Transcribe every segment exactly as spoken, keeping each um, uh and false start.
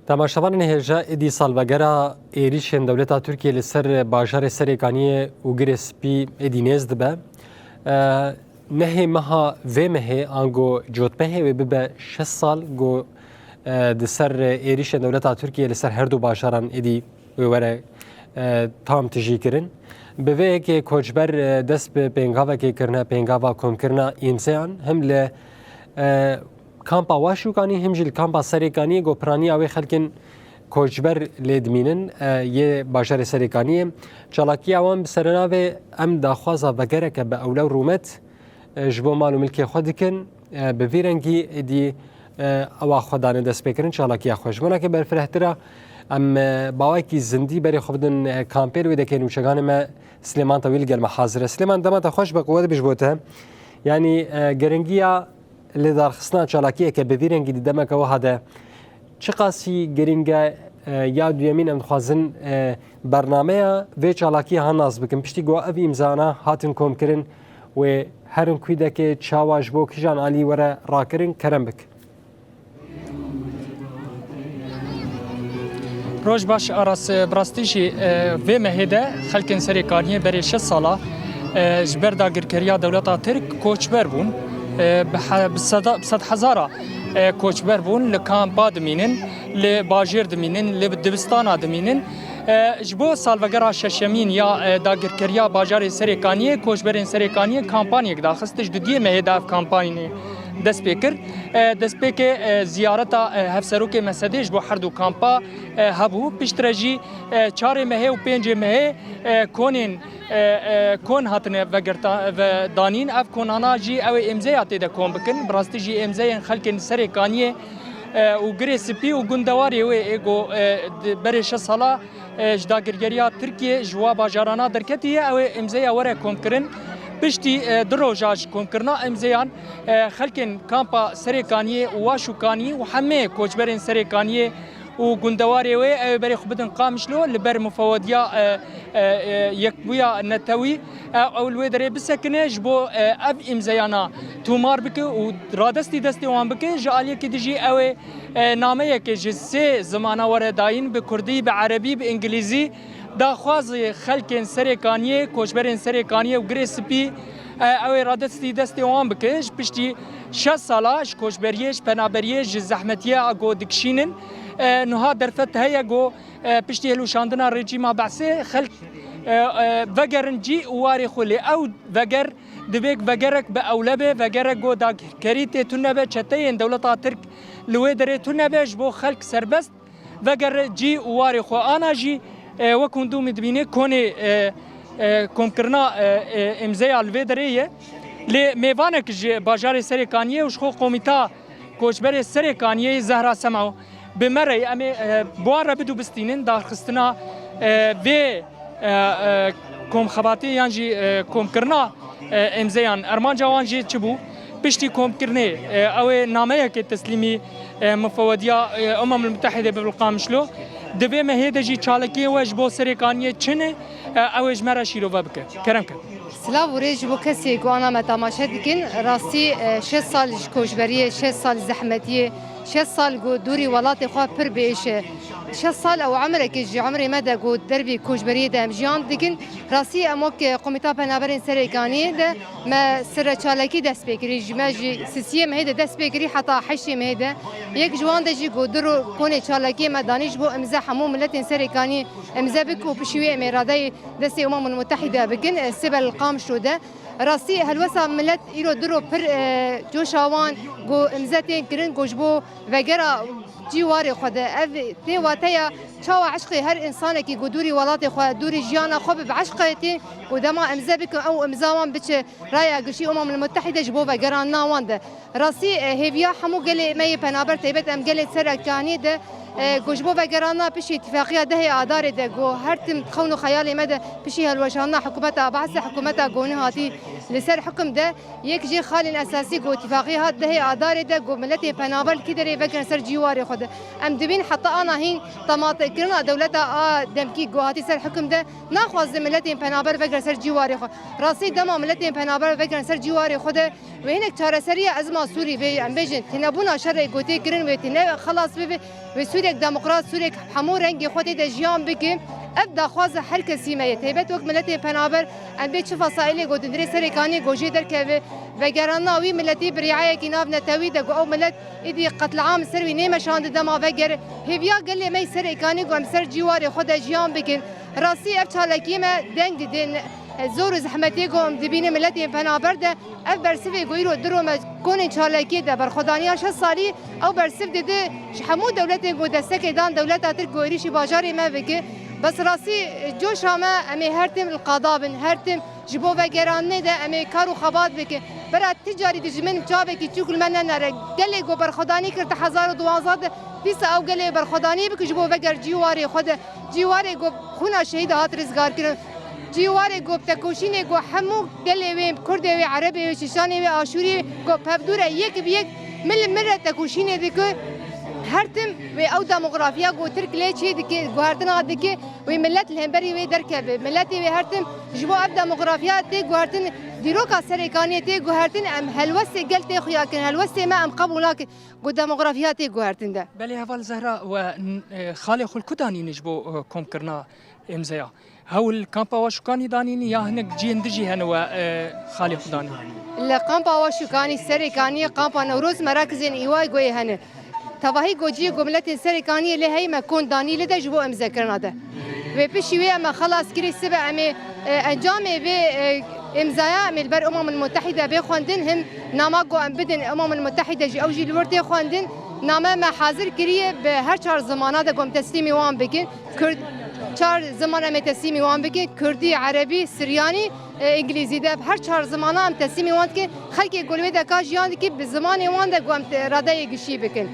Temaşevanên hêja, êdî salvegera êrîşên dewleta Tirkiyê li ser bajarê Serêkaniyê û Girê Spî êdî nêz dibe. E, nehê meha vê mehê ango cotmehê wê bibe şeş sal ku, e, di ser êrîşên dewleta Tirkiyê li ser her du bajaran êdî wê were, e, tam tijî kirin. Bi vê yekê koçber, e, dest bi pêngavekê kirine, pêngava komkirina îmzeyan, him li, e, kampa Waşûkanî, him jî li kampa Serêkaniyê, ku piraniya wê xelkên koçber lê dimînin, e, yê bajarê Serêkaniyê. Çalakiya wan bi serenavê Em daxwaza vegereke bi ewle û rûmet, e, ji bo mal û milkê xwe dikin. E, bi vî rengî êdî, e, ewa xwe dane destpêkirin çalakiya xwe. Ji bo nake berfirehtir e, em, e, bawekî zindî berê xwe bidin, e, kampê li wê dekê nûçeganê me Silêman Tewî li gel me hazir e. Silêman, dema te xweş be, quwet be ji bo te. Yanî, e, giringiya lêdarxistina çalakiyeke bi vî rengî di demeke wiha de çiqasî giring e? E, ya duyemîn, em dixwazin, e, bernameya vê çalakiyê ha nas bikin. Piştî ku ev îmzana hatin komkirin, wê herin kwîdekê çawa ji bo kîjan alî were rakirin, kerem bik. Roj baş Aras, e, bi rastî jî, e, vê mehê de xelkên Serêkaniyê berê şeş sala, e, ji ber dagirkeriya dewleta Tirk koçber bûn. E, bi he-, bi seda-, bi sed hezara, e, koçber bûn, li kampa dimînin, li bajêr dimînin, li dibistana dimînin. E, ji bo salvegera şeşemîn ya, e, dagirkeriya bajarê Serêkaniyê, koçberên Serêkaniyê kampanyek daxist. Ji dudiyê mehê de ev kampanyê dest pê kir. E, destpêkê, e, ziyareta, e, hevserokê Mesedê ji bo her du kampa, e, hebû. Piştre jî, e, çarê mehê û pêncê mehê, e, konên, e, e, kon hatine vegirta-, ve danîn. Ev konana jî ew ê îmzeya tê de kon bikin. Bi rastî jî îmzeyên xelkên Serêkaniyê, e, û Girê Spî û gundewarê wê ê ku, e, di berê şeş sala, e, ji dagirgeriya Tirkiyê ji wa bajarana derketiye, ew ê îmzeya were komkirin. Piştî, e, du roja ji komkirina îmzeyan, e, xelkên kampa Serêkaniyê û Waşûkanî û hemê koçberên Serêkaniyê û gundewarê wê ew ê berê xwe bidin Qamişlo li ber mufewediya, e, e, e, yekbûya netewî. Ew, ew li wê derê bisekine ji bo, e, ev îmzeyana tomar bike û radestî destê wan bike. Ji aliyekî dijî ew ê, e, nameyekê ji sê zimana were dayîn, bi kurdî, bi erebî, bi îngilîzî. Daxwazê xelkên Serêkaniyê, koçberên Serêkaniyê û Girê Spî, e, ew ê radestî destê wan bike. Ji piştî şeş sala ji koçberiyê, ji penaberiyê, ji zehmetiyê a ku dikişînin, e, niha derfet heye ku, e, piştî hilweşandina rejîma Be'sê xelk, e, e, vegerin cî û warê xwe. Lê ew veger divê vegerek bi ewle be, vegerek ku dagirkerî tê tune be, çeteyên dewleta Tirk li wê derê tune be, ji bo xelk serbest vegere cî û warê xwe. Ana jî, e, wek hûn dû min dibîne konê, e, e, komkirina, e, e, îmzeya li vê derê ye. Lê mêvanek ji bajarê Serêkaniyê û ji xwe komîta koçberê Serêkaniyê Zehra Sema bi me re ye. Em ê, e, bi wan re bidû bistînin darxistina, e, vê, e, e, komxebatê yan jî, e, komkirina, e, îmzeyan. Ermanca wan jî çi bû? Piştî komkirinê, e, ew ê nameyekê teslîmî, e, mufewediya, e, Umemul Mutehîdê bibe li Qamişlo. Di vê mehê de jî çalakiyên we ji bo Serêkaniyê çi ne? E, ew ê ji me re şîrove bike. Kerem ke. Silav û rêz ji bo kesê ku ana me temaşe dikin. Rastî, e, şeş sal ji koçberiyê, şeş sal zehmetiyê, şeş sal ku dûrî welatê xwe pir biêş e. Şeş sal ew emirek e ji emirê me de ku dervî koçberiyê de em jiyan dikin. Rastî em wek Komîta Penaberên Serêkaniyê de me sirre çalakî dest pê kirî. Ji me ji sisiyê mehê de dest pê kirî heta heştê mehê de. Yek ji wan de jî ku du ro-, konê çalakiyê me danî ji bo imze hemû miletên Serêkaniyê imze bik û pişî wê em ê radeyê destê Umemul Mutehîde bikin, e, Sibel Qamişlo de. Rastî helwesa milet îro diro pir, e, coşa wan ku imze tên kirin ku ji bo vegera cî warê xwe de. Ev tê wateya çawa eşqê her însanekî ku dûrî welatê xwe, dûrî jiyana xwe bi, bi eşqê tê ku dema imze bikin ew imza wan biçe raya giştî Umemul Mutehîde ji bo vegerandina wan de. Rastî, e, hêviya hemû gelê me yê penaber, taybet em gelê Serêkaniyê de, e, ku ji bo vegerandina piştî tifaqiya dehê Adarê de, ku her tim xewn û xeyalê me de piştî hilweşandina hikûmeta Be'sê, hikûmeta ku niha hatî li ser hikim de, yek jê xalên esasî ku tifaqî hat dehê Adarê de, ku miletên penaber li kî derê vegerin ser cîwarê xwe de. Em dibîn heta ana hîn tematekirina dewleta a demkî ku hatî ser hikim de naxwazin miletên penaber vegerin ser cîwarê xwe. Rastî dema miletên penaber vegerin ser cîwarê xwe de, wê hinek çareseriya ezma Sûrî vê, em bêjin, tênebûna şerê ku tê kirin wê têne xelas bibe, Wê Sûriyek demokrat, Sûriyek hemû rengê xwe tê de jiyan bike. Ev daxwaza her kesî me ye. Taybet wek miletê penaber, em bê çi fesaîlê ku di nirê Serê Kaniyê ku jê derkeve, vegerandina wî miletî bi rîayekî navnetewî de ku ew milet êdî qetliam ser wî nêmeşandi dema vegere. Hêviya gelê me yê Serê Kaniyê ku em ser cîwarê xwe de jiyan bikin. Rastî ev çalakiyê me deng didin. Zor û zehmetê ku em dibînin miletên penaber de, ev bersivê ku îro diro me konên çalakiyê de berxwedaniya şeş salî, ew bersiv dide ji hemû dewletên ku destekê dan dewleta Tirk ku êrîşî bajarê me bike. Bes rastî coşa me, em ê her tim li qada bin, her tim ji bo vegerandinê de em ê kar û xebat bikin. Bera ti carî dijmin çavekî çûk li me nenere. Gelê ku berxwedanî kir di hezar û duwazdeh de, dîsa ew gelê berxwedanî bike ji bo veger cîwarê xwe de. Cîwarê ku xwîna şehîda hat rizgarkirin. Cîwarê ku bi tekoşînê ku hemû gelê wê, Kurdê wê, Erebê wê, Şîşanê wê, Aşûrî wê, ku pevdû re yek bi yek, mil li mil re tekoşînê dike, her tim wê ew demografiya ku Tirk lê çê dike, guhertina dike, wê milet li hemberî wê derkeve. Miletê wê her tim ji bo ev demografiya tê guhertin, dîroka Serêkaniyê tê guhertin, em helwestê gel tê xuya kirin, helwestê me em qebûl nakin. Ku demografiya tê guhertin de. Belê heval Zehra, we, e, xalê xwe li ku danîne ji bo, e, komkirina îmzeya? Hewl kampa Awaşûkanî danîne ya hinek cihên dijî hene we, e, xalê xwe danîne? Li kampa Awaşûkanî, Serêkaniyê, kampa Newroz, merakizên îway goyê hene. Tevahî gociyê ku miletên Serêkaniyê lê heyî me kon danî li de ji bo îmzekirina de. Wê piştî wê em e xelas kirî sibe em ê, e, encamê vê, e, îmzaya em ê li ber Umemul Mutehîde bê xwendin, him nama ku em bidin Umemul Mutehîde jî ew jî li wir tê xwendin. Name me hazir kiriye bi her çar zimana de ku em teslîmî wan bikin. Kurd, çar ziman em ê teslîmî wan bikin. Kurdî, Erebî, Siryanî, e, Îngilîzî de her çar zimana em teslîmî wan dikin. Xelkê ku li wê deka jiyan dikin bi zimanê wan de ku em te-, radeyê gişî bikin.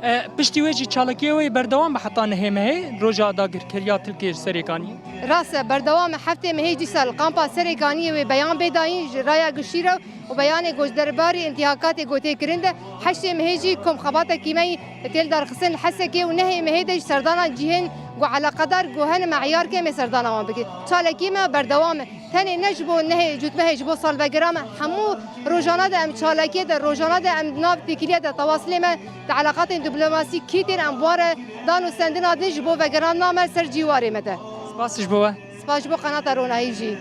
E, piştî wê jî çalakiyê wê berdewam be heta nehê mehê, roja dagirkeriya Tirkiyê ji Serêkaniyê. Rast e, berdewam e. Heftê mehê dîsa li kampa Serêkaniyê wê beyan bê dayîn ji raya giştî re û beyanê ku ji derbarê întîhakatê ku tê kirin de, heştê mehê jî kom xebatekî me yî tê li darxistin li Hesekê û nehê mehê de ji serdana cihên ku eleqedar ku hene me eyar ke em ê serdana wan bikin. Çalakiyê me berdewam e. Tenê ne ji bo nehê cotmehê, ji bo salvegera me, hemû rojane de em çalakiyê de, rojane de em di nav têkiliyê de, tewasilê me di eleqatên diplomasî kî tên em bi wan re dan û sendina din ji bo vegerandina me ser cîwarê me de. Spas ji bo we. Spas ji bo qenata Ronahî jî.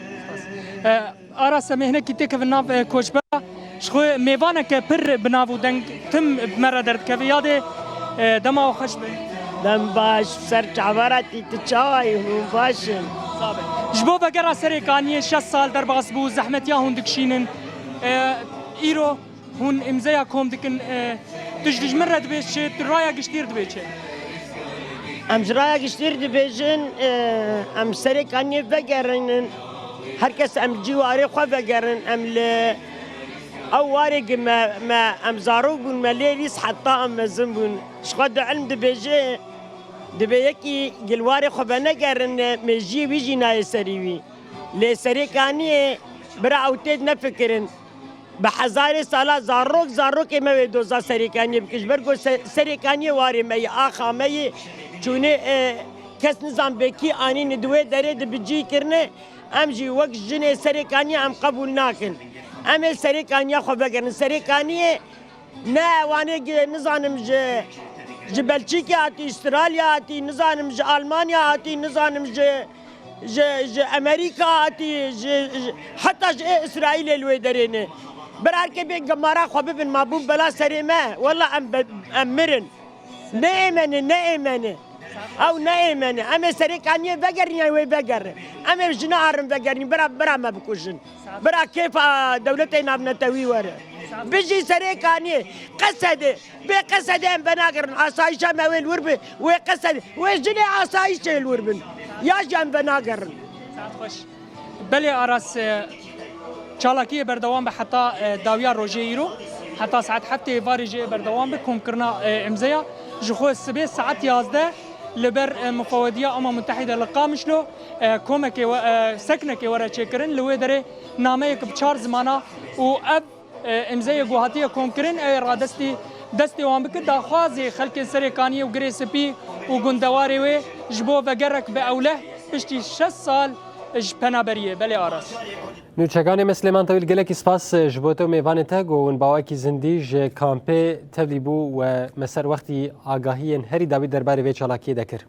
E, Aras, em ê hinekî têkevin nav, e, koçbera. Ji xwe mêvaneke pir bi nav û deng tim bi me re derdikeve. Yadê, e, dema we xweş be. Dem baş, ser çavara tî tu çawa yî? Hûn baş in? Sabe. Ji bo vegera Serêkaniyê şeş sal derbas bû, zehmetiya hûn dikişînin. E, îro hûn îmzeya kom dikin. E, tu ji dijmin re dibêj çi, tu raya giştî re dibêj çi? Em ji raya giştî re dibêjin, e, em Serêkaniyê vegerînin. Her kes em cîwarê xwe vegerin. Em li ew warê gi me, me, em zarok bûn, me lê lîst heta em mezin bûn. Ji xwe di ilm dibêje, divê yekî gil warê xwe venegerine, mêjiyê wî jî nayê serî wî. Lê Serêkaniyê bira ew tê nefikirin. Bi hezarê sala zarok, zarokê me wê doza Serêkaniyê bikin. Ji ber ku Se-, Serêkaniyê warê me yê, axa me yê. Çûnê, e, kes nizan bê kî anîne di wê derê de bi cî kirine. Em jî wek jinê Serêkaniyê em qebûl nakin. Em ê Serêkaniya xwe vegerin. Serêkaniyê ne wanê gi-, nizanim ji, ji Belçîkê hatî, Îstralya hatî, nizanim ji Almanya hatî, nizanim ji, ji, ji Amerîka hatî, ji, ji, heta ji ê Îsraîlê li wê derê ne. Birarkê bê gemara xwe bibin, ma bû bela serê me. Wela em be-, em mirin. Ne êmene, ne êmene. Ew ne êmene. Em ê Serêkaniyê vegerin ya wê vegerin. Em ê jina herin vegerin. Bira, bira me bikujin. Bira kêfa dewletê navnetewî were. Bijî Serêkaniyê. Qesedê. Bê Qesedê em venagerin. Asayişa me wê li wir bi. Wê Qesedê. Wê jinê asayişê li wir bin. Ya jî em venagerin. Saet xweş. Belê Aras, e, çalakiyê berdewam be heta, e, dawiya rojê îro. Heta saet heftê êvarê jê berdewam be komkirina, e, îmzeya. Ji xwe sibê saet yazdeh li ber, e, mufewediya Umem Mutehîde li Qamişlo, e, komekê we, e, seknekê were çêkirin. Li wê derê nameyek bi çar zimana û ev, e, îmzeyê ku hatiye komkirin, ew ê radestî destê wan bike. Daxwazê xelkê Serêkaniyê û Girê Spî û gundewarê wê ji bo vegerek bi ewleh piştî şeş sal Ji penaberiyê, belê Aras. Nûçeganê me Silêman Tewîl, gelekî spas ji bo te û mêvanê te ku hûn bi awakî zindî ji kampê tevlî bû we me ser wextî agahiyên herî dawî derbarê vê çalakiyê de kir.